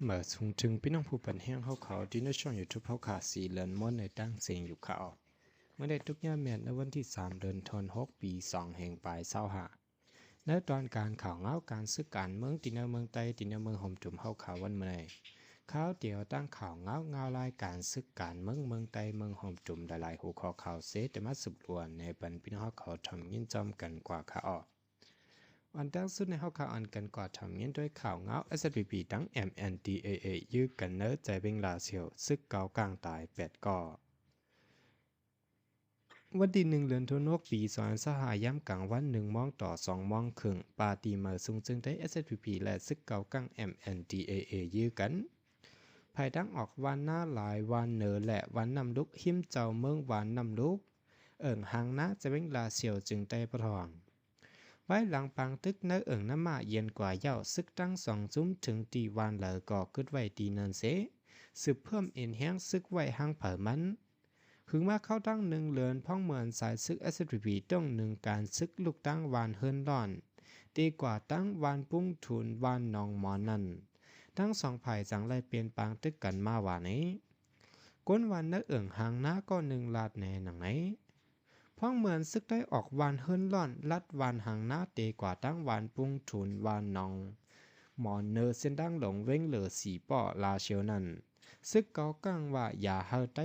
ມາສົ່ງເຖິງພີ່ນ້ອງຜູ້ປັນແຮງເຮົາເຂົາ ທີ່ໃນຊ່ອງຢູທູບເຮົາຂ້າ ສີເລີນມົນໃນຕັ້ງເສງຢູ່ເຂົາ. ມື້ໃດຕົກຍາມແມ່ນໃນວັນທີສາມ ເດືອນທັນວາ ປີສອງພັນປາຍຊາວຫ້າ ໃນຕອນການຂ່າວງາວການສຶກການເມືອງ ທີ່ໃນເມືອງໃຕ້ ທີ່ໃນເມືອງໂຮມຕຸມເຮົາຂ້າວັນມື້ໃດ ຂ່າວດຽວຕັ້ງຂ່າວງາວ ງາວລາຍການສຶກການເມືອງ ເມືອງໃຕ້ ເມືອງໂຮມຕຸມ ຫຼາຍໆຫົວຂໍ້ຂ່າວເສ ແຕ່ມາສະຫຼວນໃຫ້ບັນພີ່ນ້ອງເຮົາເຂົາທ່ອນຍິນຈອມກັນກວ່າຄ່າອອກ. ອັນແລກສຸດໃນເຮົາຂ້າອັນກັນກວ່າທ່ອນຍິນດ້ວຍຂ່າວງາວ ເອສເອສພີພີ ທັງ ເອັມເອັນດີເອເອ ຢື້ກັນເນີ ໃຈເວັງລາຊຽວ ຊຶກເກົາກ້າງຕາຍແປດກໍ. ວັນທີໜຶ່ງ ເດືອນທັນວາ ປີສອງພັນຊາວຫ້າ ຍາມກາງວັນ ໜຶ່ງໂມງຕໍ່ສອງໂມງເຄິ່ງ ປາຕີເມົາສູງເຈີງໄທ ເອສເອສພີພີ ແລະ ຊຶກເກົາກ້າງ ເອັມເອັນດີເອເອ ຢື້ກັນ ພາຍທາງອອກບ້ານນາຫຼາຍ ບ້ານເນີ ແລະ ບ້ານນ້ຳລຸກ ຮິມເຈົ້າເມືອງບ້ານນ້ຳລຸກ ເອີ່ງຫາງນາ ໃຈເວັງລາຊຽວ ເຈີງໄທປະທ້ອງ. ພາຍຫຼັງປາງຕຶກໃນເອີ່ງນ້ຳມ້າເຢັນກວ່າເຍົາ ຊຶກທັງສອງຊຸມເຖິງທີ່ບ້ານເລີ ກໍກຶດໄວ້ທີ່ນັ້ນເສ ສືບເພີ່ມເອັນແຮງຊຶກໄວ້ຫາງໃຜມັນ. ຫຶງມາເຂົ້າທາງໜຶ່ງເດືອນ ພ້ອງເໝືອນສາຍຊຶກ ເອສເອສພີພີ ຕົງໜຶ່ງການຊຶກລຸກທາງບ້ານເຮືອນລ້ອນ ເຕກວ່າທາງບ້ານປຸງທຸນ ບ້ານໜອງໝອນນັ້ນ ທັງສອງຝ່າຍຈັ່ງໄດ້ປ່ຽນປາງຕຶກກັນມາວ່ານີ້. ຄົນບ້ານໃນເອີ່ງຫາງນາກໍໜຶ່ງລາດແນໜັງໃນ ພ້ອງເໝືອນຊຶກໄທອອກບ້ານເຮືອນລ້ອນ ລັດບ້ານຫາງນາ ເຕກວ່າທາງບ້ານປຸງທຸນ ບ້ານໜອງໝອນ ເນີເສັ້ນທາງຫຼວງເວັງເລີ ສີປໍ້ ລາຊຽວນັ້ນ ຊຶກເກົາກ້າງວ່າ ຢ່າໃຫ້ໄຕ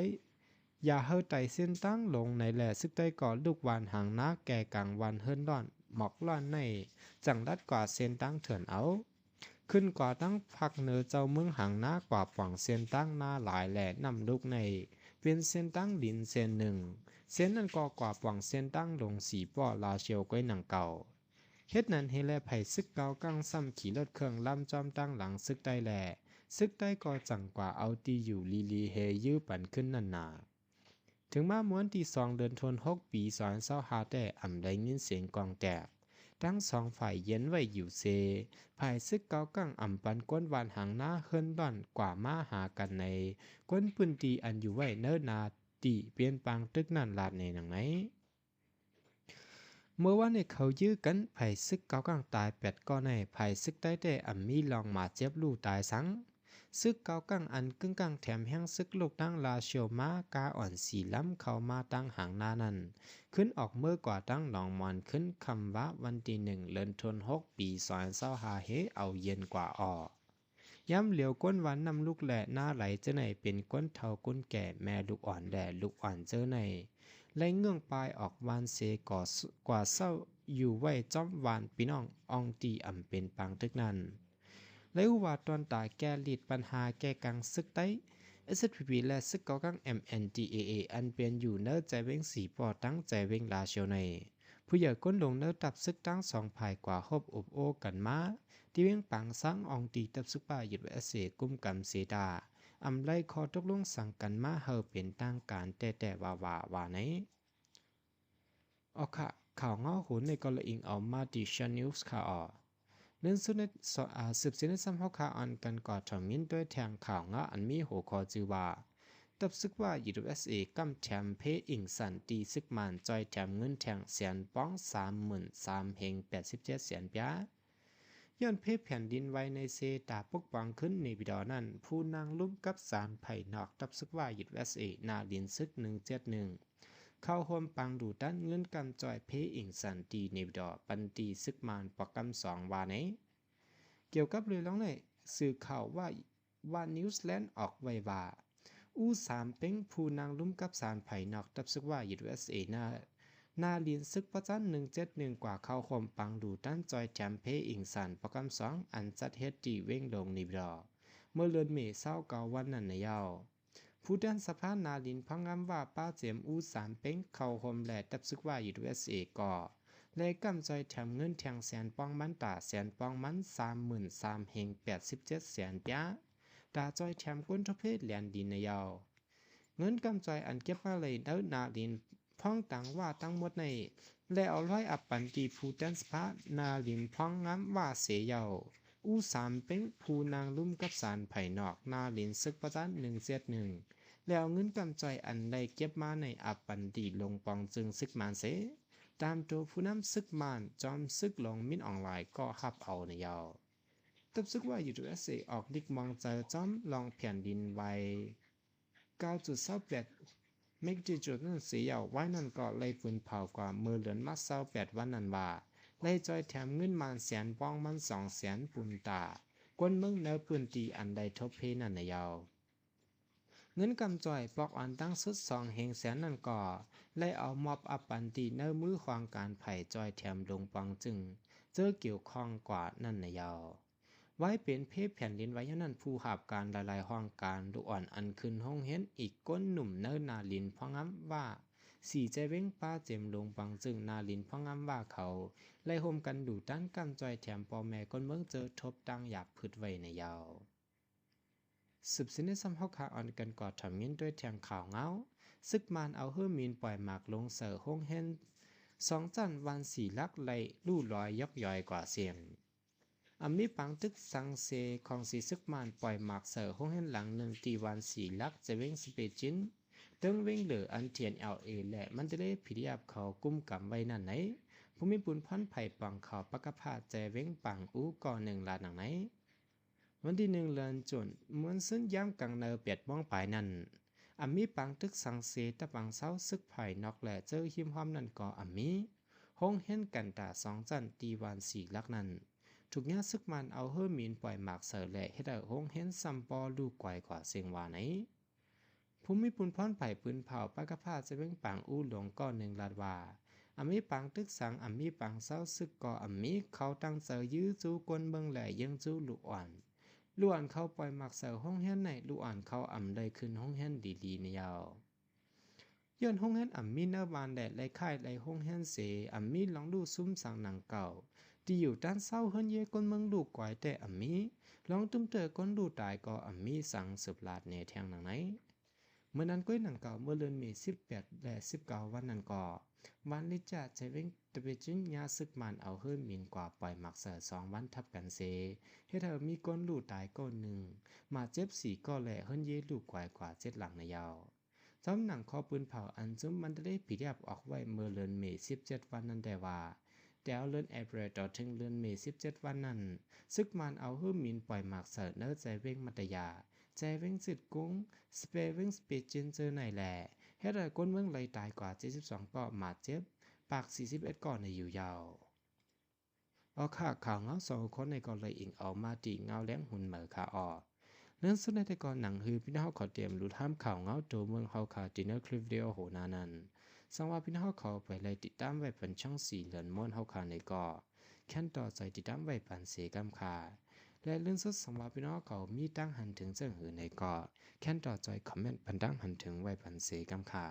ຢ່າໃຫ້ໄຕເສັ້ນທາງຫຼວງໃນແລ ຊຶກໄທກໍລຸກບ້ານຫາງນາ ແກ່ກາງບ້ານເຮືອນລ້ອນ ໝອກລ້ອນໃນ ຈັ່ງລັດກວ່າເສັ້ນທາງເຖື່ອນເອົາ. ຂຶ້ນກວ່າທາງພາກເໜືອເຈົ້າເມືອງຫາງນາ ກວ່າປ່ອງເສັ້ນທາງນາຫຼາຍ ແລະ ນ້ຳລຸກໃນ ເປັນເສັ້ນທາງດິນເສັ້ນໜຶ່ງ ເສັ້ນນັ້ນກໍກວ່າປ່ອງເສັ້ນທາງຫຼວງສີປໍ້ ລາຊຽວ ກ້ອຍໜັງເກົ່າ. ເຮັດນັ້ນເຮັດແລ ໃຜຊຶກເກົາກ້າງຊ້ຳຂີ່ລົດເຄື່ອງລຳຈອມຕາງຫຼັງຊຶກໄທແລ ຊຶກໄທກໍຈັ່ງກວ່າເອົາທີ່ຢູ່ລີລີເຮຢື້ປັນຄືນນັ້ນນາ. ເຖິງມາມື້ວັນທີສອງ ເດືອນທັນວາ ປີສອງພັນຊາວຫ້າແຕ່ ອຳໄດ້ຍິນສຽງກ້ອງແຕກ ທັງສອງຝ່າຍເຢັນໄວ້ຢູ່ເຊ ຝ່າຍຊຶກເກົາກ້າງອຳປັນຄົນບ້ານຫາງນາເຮືອນລ້ອນກວ່າມາຫາກັນໃນ ຄົນພື້ນທີ່ອັນຢູ່ໄວ້ເນີນາ ທີ່ປ່ຽນປາງຕຶກນັ້ນລາດແນໜັງໃນ. ເມື່ອວານນີ້ເຂົາຢື້ກັນ ຝ່າຍຊຶກເກົາກ້າງຕາຍແປດກໍໃນ ຝ່າຍຊຶກໄທແຕ່ອຳມີລອງມາເຈັບຮູ້ຕາຍສັງ. ຊຶກເກົາກ້າງອັນກຶ່ງກ້າງແຖມແຮງຊຶກລຸກທາງລາຊຽວມາກາອ່ອນສີ່ລຳເຂົ້າມາທາງຫາງນານັ້ນ ຂຶ້ນອອກເມືອກວ່າທາງໜອງມອນ ຄືນຄ່ຳວາວັນທີໜຶ່ງ ເດືອນທັນວາ ປີສອງພັນຊາວຫ້າເຮເອົາເຢັນກວ່າອອກ. ຍາມຫຼຽວຄົນບ້ານນ້ຳລຸກ ແລະ ນາໄຫຼເຈີໃນ ເປັນຄົນເຖົ້າຄົນແກ່ ແມ່ລູກອ່ອນ ແລະ ລູກອ່ອນເຈີໃນ ໄລ່ເງືອງປາຍອອກບ້ານເຊ ກໍ ກວ່າເຊົ່າຢູ່ໄວ້ຈອມບ້ານພີ່ນ້ອງອ່ອງຕີອຳເປັນປາງຕຶກນັ້ນ ແລະ ຮູ້ວ່າຕອນຕາແກ່ລິດປັນຫາແກ່ກາງຊຶກໄທ ເອສເອສພີພີ ແລະ ຊຶກເກົາກ້າງ ເອັມເອັນດີເອເອ ອັນເປັນຢູ່ເນີໃຈເວັງສີປໍ້ ທັງໃຈເວັງລາຊຽວໃນ ຜູ້ໃຫຍ່ຄົນຫຼວງເນີທັບຊຶກທັງສອງຝ່າຍກວ່າຮົບອົບໂອ້ກັນມາ ທີ່ວຽງປາງຊາງ ອ່ອງຕີທັບຊຶກຟ້າ ຢູເອສເອ ກຸມກຳເຊຕາ ອຳໄລຂໍ້ຕົກລົງສັງກັນມາໃຫ້ເປັນທາງການແທ້ໆວ່າໆ ວ່າໃນ. ເອົາຄ່ະ ຂ່າວເງົາຫູໃນກໍລະອີງເອົາມາທີ່ Shan News ຄ່ະ. ເລື່ອງສຸດໃນ ອາ ສືບເສຍໃນຊ້ຳເຮົາຄາອ່ອນກັນກໍຖອງຍິນດ້ວຍແທ່ງຂ່າວເງົາອັນມີຫົວຂໍ້ຊື່ວ່າ ທັບຊຶກວ່າ ຢູເອສເອ ກຳແຖມເພອິງສັນ ຕີຊຶກມານ ຈ່ອຍແຖມເງິນແທ່ງແສນປອງ ສາມໝື່ນສາມເຮັງ ແປດສິບເຈັດແສນປຽ ຍ້ອນເພແຜ່ນດິນໄຫວໃນເຊຕາປົກປ້ອງຂຶ້ນເນປິດໍນັ້ນ ຜູ້ນາງລຸມກັບສານໄພນອກ ທັບຊຶກວ່າ ຢູເອສເອ ນາລິນຊຶກ ໜຶ່ງເຈັດໜຶ່ງ ເຂົ້າຮ່ວມປາງດູດດັນເງິນກຳຈ່ອຍເພອິງສັນ ທີ່ເນປິດໍ ປັນຕີຊຶກມານປະກຳສອງ ວ່າໃນ. ກ່ຽວກັບເລື່ອງນີ້ ສື່ຂ່າວວ່າ ວ່າ Newsland ອອກໄວ້ວ່າ ອູສາມເປັງ ຜູ້ນາງລຸມກັບສານໄພນອກ ທັບຊຶກວ່າ ຢູເອສເອ ນາ ນາລິນຊຶກ ປະຈັນ ໜຶ່ງເຈັດໜຶ່ງ ກວ່າເຂົ້າຮ່ວມປາງດູດດັນຈ່ອຍແຖມເພອິງສັນປະກຳສອງ ອັນຈັດເຮັດທີ່ເວັງຫຼວງເນປິດໍ ເມື່ອເດືອນເມ ຊາວເກົ້າວັນນັ້ນນະເຍົາ. ຜູ້ແທນສະພານາລິນພອງງາມວ່າ ປ້າເຈມອູສາມເປັງ ເຂົ້າຮ່ວມແລະ ທັບຊຶກວ່າ ຢູເອສເອ ກໍ ແລະ ກຳຈ່ອຍແຖມເງິນແທ່ງແສນປອງມັນ ຕາແສນປອງມັນ ສາມໝື່ນສາມເຮັງ ແປດສິບເຈັດແສນປຽ ຕາຈ່ອຍແຖມກົນທົ່ວເພດແລນດິນນະເຍົາ. ເງິນກຳຈ່ອຍອັນເກັບມາໄດ້ເນີນາລິນພອງຕັງວ່າທັງໝົດໃນ ແລະ ເອົາລອຍອັບປັນທີ່ຜູ້ແທນສະພານາລິນພອງງາມວ່າເສເຍົາ. ອູສາມເປັງ ຜູ້ນາງລຸມກັບສານໄພນອກ ນາລິນຊຶກປະຈັນ ໜຶ່ງເຈັດໜຶ່ງ ແລະ ເອົາເງິນກຳຈ່ອຍອັນໄດ້ເກັບມາໃນອັບປັນທີ່ລົງປອງເຈີງຊຶກມານເສ ຕາມໂຕຜູ້ນຳຊຶກມານ ຈອມຊຶກຫຼວງມິນອອງລາຍ ກໍຮັບເອົາໃນເຍົາ. ທັບເສິກວ່າ UWSA ອອກລິກມອງເຈີຈອມລອງແຜ່ນດິນໄຫວ ເກົ້າຈຸດສອງແປດ magnitude ນັ້ນເສຍແລ້ວ, ວາຍນັ້ນກໍໄດ້ຟືນເຜົາກວ່າເມື່ອເດືອນມາຊາວແປດວັນນັ້ນວ່າ ໄດ້ຈ່ອຍແຖມເງິນມານແສນ ປອງມັນສອງແສນປຸນຕາ ຄົນເມືອງໃນພື້ນທີ່ອັນໄດ້ທົບເພນັ້ນນະເຍົາ. ເງິນກຳຈ່ອຍປອກອອນຕັ້ງສຸດສອງແຫ່ງແສນນັ້ນກໍໄດ້ເອົາມອບອັບປັນທີ່ໃນມືຫ້ອງການໄພຈ່ອຍແຖມຫຼວງປອງຈຶ່ງເຈີກ່ຽວຂ້ອງກວ່ານັ້ນນະເຍົາ. ໄວ້ເປັນເພແຜ່ນດິນໄຫວຍ້ອນນັ້ນ ຜູ້ຮັບການຫຼາຍໆຫ້ອງການ ລູກອ່ອນອັນຂຶ້ນໂຮງຮຽນອີກຄົນໜຸ່ມໃນນາລິນພະງາມວ່າ ສີ່ ໃຈເວັງປາເຈັມຫຼວງປອງຈຶ່ງນາລິນພະງາມວ່າເຂົາ ໄດ້ຮ່ວມກັນດູດດັນກຳຈ່ອຍແຖມພໍ່ແມ່ຄົນເມືອງເຈີທົບຕັ້ງຢາກພຶດໄວ້ໃນເຍົາ. ສືບເສັ້ນໃນຊ້ຳເຮົາຄາອອນກັນກອດຖອມຍິນດ້ວຍແທງຂ່າວເງົາ ເສິກມານເອົາເຮືອໝິນປ່ອຍໝາກລົງໃສ່ໂຮງຮຽນສອງຊັ້ນວັນສີ່ຫຼັກໄດ້ຮູ້ລອຍຢອກຢອຍກວ່າເຊັ່ນ ອຳມີປາງຕຶກສັງເຊຂອງສີເສິກມານປ່ອຍໝາກໃສ່ໂຮງຮຽນຫຼັງໜຶ່ງທີ່ວັນສີ່ຫຼັກ ແຈເວັງສະເປຈິນ ເທິງເວັງເລີ ອັນ TNLA ແລະ ມັນເຕເລ PDF ເຂົາກຸມກຳໄວ້ນັ້ນໃນ ຜູ້ມີບຸນພອນໄພປອງເຂົ້າປະກະພາ ແຈເວັງປາງອູ ກໍໜຶ່ງລາດໜັງໃນ ວັນທີໜຶ່ງ ເດືອນຈຸນ ມວນຊືນຍາມກາງໃນແປດໂມງປາຍນັ້ນ ອຳມີປາງຕຶກສັງເຊຕະບັງເຊົາເສິກພາຍນອກ ແລະ ເຈີຮິມຮ່ອມນັ້ນກໍອຳມີ ໂຮງຮຽນກັນຕາສອງຊັ້ນທີ່ວັນສີ່ຫຼັກນັ້ນ ຖືກຍາເສິກມານເອົາເຮືອໝິນປ່ອຍໝາກໃສ່ ແລະ ເຮັດໃຫ້ໂຮງຮຽນຊ້ຳບໍ່ຮູ້ກວາຍກວ່າເຊິ່ງວ່າໃນ ຜູ້ມີບຸນພອນໄພປືນເຜົາປະກະພາ ແຈເວັງປາງອູຫຼວງກໍໜຶ່ງລາດວ່າ ອຳມີປາງຕຶກສັງ ອຳມີປາງເຊົາເສິກກໍອຳມີ ເຂົາຕັ້ງໃຈຢື້ຈູ້ຄົນເມືອງ ແລະ ຍິງຈູ້ລູກອ່ອນ ລູກອ່ອນເຂົາປ່ອຍໝາກໃສ່ໂຮງຮຽນໃນ ລູກອ່ອນເຂົາອຳໄດ້ຂຶ້ນໂຮງຮຽນດີໆໃນເຍົາ. ຍ້ອນໂຮງຮຽນອຳມີໃນບ້ານ ແລະ ໄລ່ຄ້າຍໄລ່ໂຮງຮຽນເສ ອຳມີລອງດູຊຸມສັງໜັງເກົ່າ ທີ່ຢູ່ດ້ານເຊົາເຮືອນເຢຄົນເມືອງລູກກວາຍແຕ່ອຳມີ ລອງຕຸ້ມເຕີຄົນລູກຕາຍກໍອຳມີສັງສືບລາດແດ່ແທງໜັງໃນ. ເມື່ອນັ້ນກ້ວຍໜັງເກົ່າ ເມື່ອເດືອນເມສິບແປດ ແລະ ສິບເກົ້າວັນນັ້ນກໍ ວານລິຈາ ໃຈເວັງຕະເປຈິນ ຍາເສິກມານເອົາເຮືອໝິນກວ່າປ່ອຍໝາກໃສ່ສອງວັນທັບກັນເສ ເຮັດໃຫ້ມີຄົນລູກຕາຍກໍໜຶ່ງ ມາດເຈັບສີ່ກໍ ແລະ ເຮືອນເຢລູກກວາຍກວ່າເຈັດຫຼັງໃນເຍົາ. ຈອມໜັງຂໍ້ປືນເຜົາອັນຊຸມມັນເຕເລ PDF ອອກໄວ້ເມື່ອເດືອນເມສິບເຈັດວັນນັ້ນແດ່ວ່າ ແຕ່ເດືອນເອເປຣຕໍ່ເຖິງເດືອນເມສິບເຈັດວັນນັ້ນ ເສິກມານເອົາເຮືອໝິນປ່ອຍໝາກໃສ່ເນີແຈເວັງມັດຕະຍາ ແຈເວັງຊຶດກຸງ ສະເປເວັງສະເປຈິນເຈີໃນແລະ ເຮັດໃຫ້ຄົນເມືອງໄລ່ຕາຍກວ່າເຈັດສິບສອງກໍ ມາດເຈັບປາກສີ່ສິບເອັດກໍໃນຢູ່ເຍົາ. ອອກຄ່າ ຂ່າວເງົາສອງຄົນໃນກໍເລີຍອີງເອົາມາທີ່ເງົາແລງຫຸນເໝີຄ່າອອກ. ເລື່ອງສຸດໃນແຕ່ກໍໜັງຮື ພີ່ນ້ອງເຮົາຂໍຕຽມລຸຖາມຂ່າວເງົາໂຕເມືອງເຮົາຄ່າ ທີ່ໃນຄລິບວິດີໂອໂຫໜ້ານັ້ນ. ສັງວ່າພີ່ນ້ອງເຮົາເຂົາໄປໄລ່ຕິດຕາມໄວ້ປັນຊ່ອງສີເຫຼືອນມ່ວນເຮົາຄ່າໃນກໍ ແຄ້ນຕໍ່ໃຈຕິດຕາມໄວ້ປັນເສກຳຄ່າ ແລະ ເລື່ອງສຸດສັງວ່າພີ່ນ້ອງເຮົາເຂົາມີຕາງຫັນເຖິງເຊິ່ງຫືໃນກໍ ແຄ້ນຕໍ່ໃຈຄອມເມັນປັນຕາງຫັນເຖິງໄວ້ປັນເສກຳຄ່າ.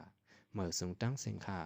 ເໝີສູງຕາງເສັງຄ່າ.